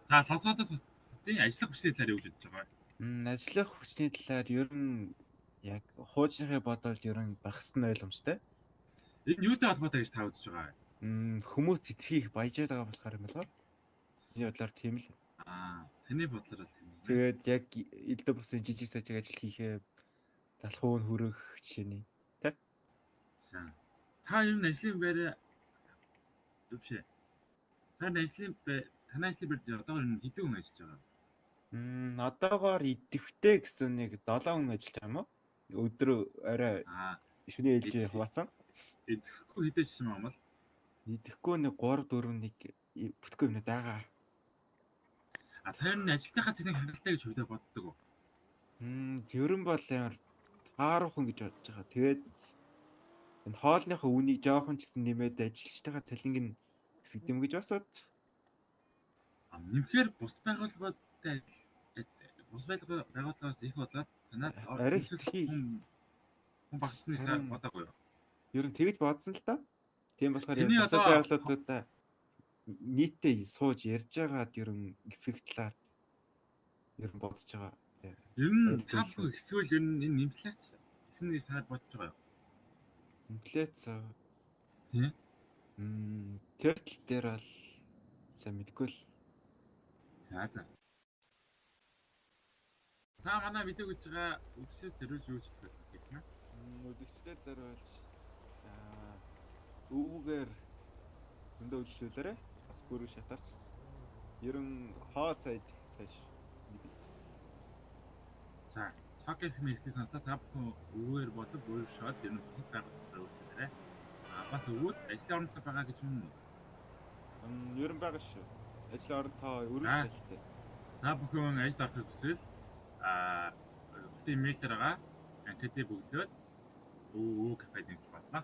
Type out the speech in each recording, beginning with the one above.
Та Лос Анжелес хотын ажиллах хүчний талаар юу гэж бодож байгаа вэ? Ажиллах хүчний талаар ер нь яг хуучныхыг бодвол ер нь багасна ойлгомжтой. Энэ юутай холбоотой гэж та үзэж байгаа вэ? Хүмүүс хэтэрхий их баяжаад байгаа болохоор юм болов. Миний бодлоор тийм л. Аа, таны бодлоор бол тийм үү? Тэгээд яг элдв бусын жижиг сажиг ажил хийхээ залхуу нь хүрэх жишээний. Тэ? За. Та ер нь ажлын байр биш ээ. Та ажлын байр, танай ажлын байр одоогор ер нь хэдэн хүн ажиллаж байгаа вэ? Одоогоор идэвхтэй гэсэн нэг 7 хүн ажиллаж байгаа юм уу? Өдөр орой шөнийн ээлжээ хуваацсан. Идэвхгүй хэдэж юм бол? Идэвхгүй нэг 3 4 нэг бүтггүй юм даага. А та ер нь ажилтныхаа цэнийг хангалттай гэж хувьдаа боддог уу? Ер нь бол амар тааруухан гэж бодож байгаа. Тэгээд энэ хоолныхоо үнийг жоохон ч гэсэн нэмээд ажилчтайгаа цалинг нь хэсэгдэм юм гэж бас бодож. А нэмэхээр бус байгууллагуудтай бус байгууллагаас их болоод танаад арай хэтэрхий хүн багасна гэж та бодоогүй юу? Ер нь тэгж бодсон л та. Тийм болохоор бусад байгууллагуудаа нийтдээ сууж ярьж байгаад ер нь хэсэг талаар ер нь бодож байгаа. Ер нь та бүхэн хэсвэл ер нь энэ инфляц гэсэн гэж та бодож байгаа юу? Инфляц. Тийм. Тэр тал дээр бол сайн мэдгүй л. За за. Та манай видеог үзэж байгаа үзэгчдээ зориулж юу хэлэх вэ гэх юм? Үзэгчдээ зориулж өвгөөр зөндөө үйлчлүүлээрэ. Бас бүрүү шатарч. Ер нь хоол сайд сайш мэдээж. За, Talk FM хэсгийг сонслоо та бүхэн өвгөөр болон бүрүү шууд ер нь бусад байгууллагаар үйлчлүүлээрэ. А бас өвгөөд ажлын оронтой байгаа гэж үнэн үү? Ер нь байгаа шүү. Ажлын оронтой өргөж ажилтай. Та бүхэн ажил орохыг хүсвэл хотын имэйл дээр байгаа анкетыг бөглөөд өвөө кафед нэмж батлаа.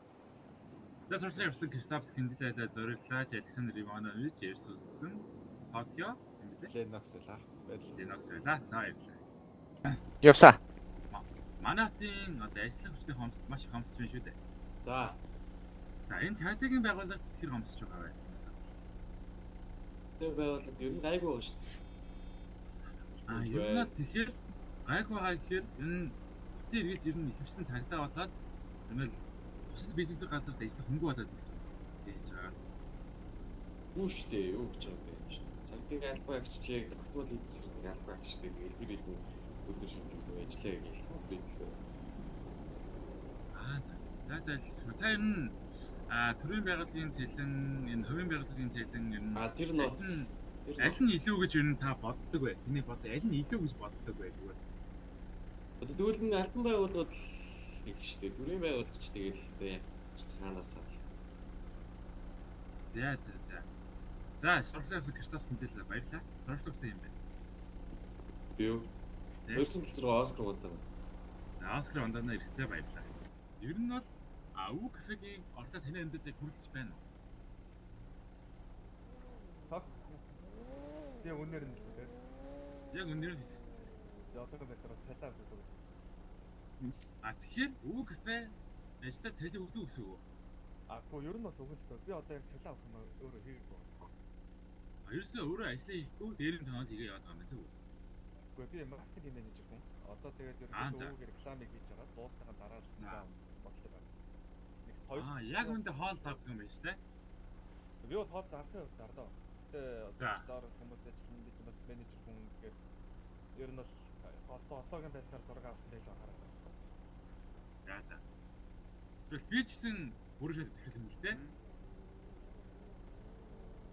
За сурчлага явсан Кристоф Кинзлайлаа зориуллаач Александр Иванович ярьсан Токио юм билээ. Ленокс байлаа. Баярлалаа. Ленокс байлаа. За баярлалаа. Явсаа. Манай хотын одоо ажиллах хүчний хомсдол маш их хомсдсон шүү дээ. За. За энэ цагдаагийн байгууллагт хэр хомсож байгаа вэ? Тэр байгууллага ер нь гайгүй байгаа шүү дээ. А ер нь бол тэгэхээр гайгүй байгаа гэхээр энэ хотын иргэд ер нь ихэвчлэн цагдаа болоод ер нь бусад бизнес газарт ажиллах хөнгө болоод гэсэн гэж байгаа. Үгүй шүү дээ. Юу гэж байгаа юм бэ? Цагдаагийн албан агч яг тогтмол эдийн засгийн албан агчтай тэгэл тэр хэдэн өдөр шөнөжин ажиллая гэж би л. Аа за. За за. Та ер нь төрийн байгууллагын цалин, энэ хувийн байгууллагын цалин ер нь тэр нууц. Аль нь илүү гэж ер нь та боддог вэ? Тэний бод аль нь илүү гэж боддог вэ зүгээр? Одоо тэгвэл энэ албан байгууллагууд л их шүү дээ. Төрийн байгууллагч тэгэл яг цаанаасаа л. За за за. За, сурчлага Кристоф Кинзэл баярлалаа. Сурчлага гэсэн юм байна. Би юу? 276 Оскар Вандана. За, Оскар Вандана ирэхдээ баярлалаа. Ер нь бол өвөг кафегийн орлого таны амьдралыг хүрэлцэж байна уу? Ток. Би үнээр нь л дээ. Яг үнээр л хэлсэн. Би одоогийн байдлаар цалин авч үздэг. А тэгэхээр өвөг кафе ажлаа цалин өгдөг гэсэн үг үү? А гоо ер нь бас өгөн л дөө. Би одоо яг цалин авах юм өөрөө хийгээгүй байна. А ерөөсөө өөрөө ажлаа хийхгүй дээр нь танаад хийгээ яваад байгаа юм зөв үү? Үгүй би маркетинг менежер хүн. Одоо тэгээд ерөнхийдөө өвөг рекламыг хийж байгаа. Дуусныхаа дараа л цалин авах гэсэн бодолтой байна. Нэг хоёр. Аа яг үүндээ хоол зардаг юм байна шүү дээ. Би бол хоол зарахын хувьд зардаа. Гэтэ одоо доороос хүмүүс ажиллана, би бас менежер хүн гэхээр ер нь бол одоогийн байдлаар зураг авах нь илүү хараад байна. За за. Тэгвэл би ч гэсэн бүрэн шат захиал юм л дээ.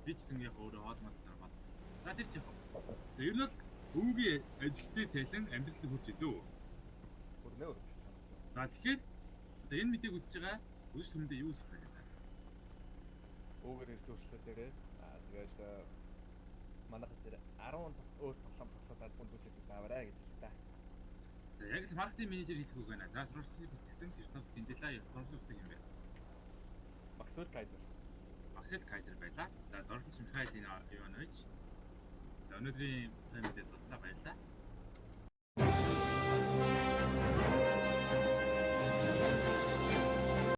Би ч гэсэн яг өөрөө хоол мал зарбал. За тэр ч яг. За ер нь бол өвөгийн ажилтны цалин амьдралыг хүрч үзв. Хүрнэ өөр санагдав. За тэгэхээр одоо энэ мэдээг үзэж байгаа үзэж түмэндээ юу хэлэх вэ гэдэг. Өвөөр ирж өөрчлөлөөрэй. Аа тэгээд манайхаас 10 өөр тоглоом тоглоод албан бүсэд аваарай гэж хэлээ та. За яг л маркетинг менежер хэлэх үг байна. За сурвалжлагыг бэлтгэсэн Кристоф Кинзела сурвалжлаг гэсэн юм байна. Максвелл Кайзер. Максвелл Кайзер байлаа. За зурлаж Михаил Иванович. За өнөөдрийн таймд